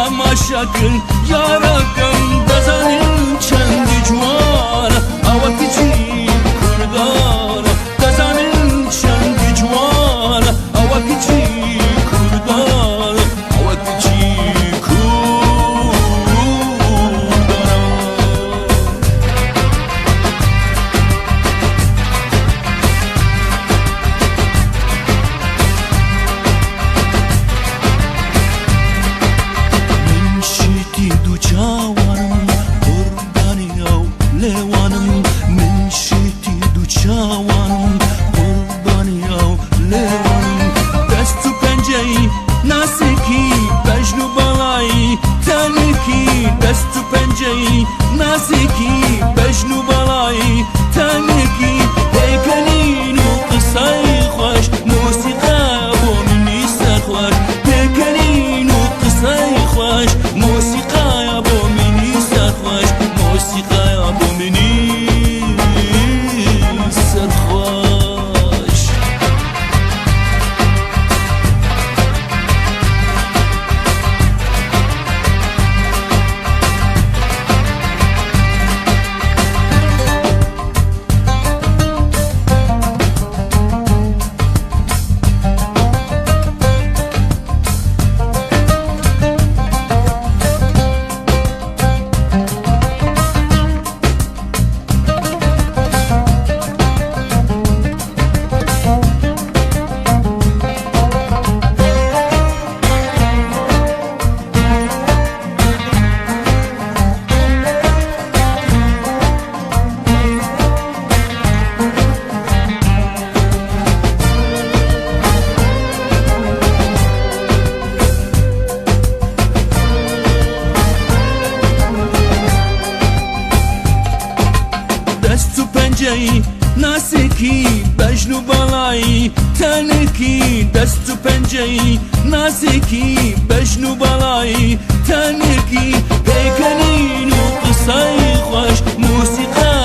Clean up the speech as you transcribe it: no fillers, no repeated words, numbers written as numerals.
تەماشاکرد یارەکەم دەزانین چەندی جوانە ئەوە کچی کوردانە دەزانین چەندی جوانە ئەوە کچی کوردانە ئەوە کچی کوردانە. من شێتی دوو چاوانم قوربانی ئەو لێوانم من شێتی دوو چاوانم قوربانی ئەو لێوانم دەست و پەنجەی ناسکی بەژن و باڵای تەنکی دەست و پەنجەی ناسکی بەژن و باڵای تەنکی پێکەنین و قسەی خۆش مۆسیقا بۆ منی سەرخۆش پێکەنین و قسەی خۆش مۆسیقایە بۆ منی سەرخۆش مۆسیقایە بۆ منی سەرخۆش. دەست و پەنجەی ناسکی بەژن و باڵای تەنکی دەست و پەنجەی ناسکی بەژن و باڵای تەنکی پێکەنین و قسەی خۆش مۆسیقا.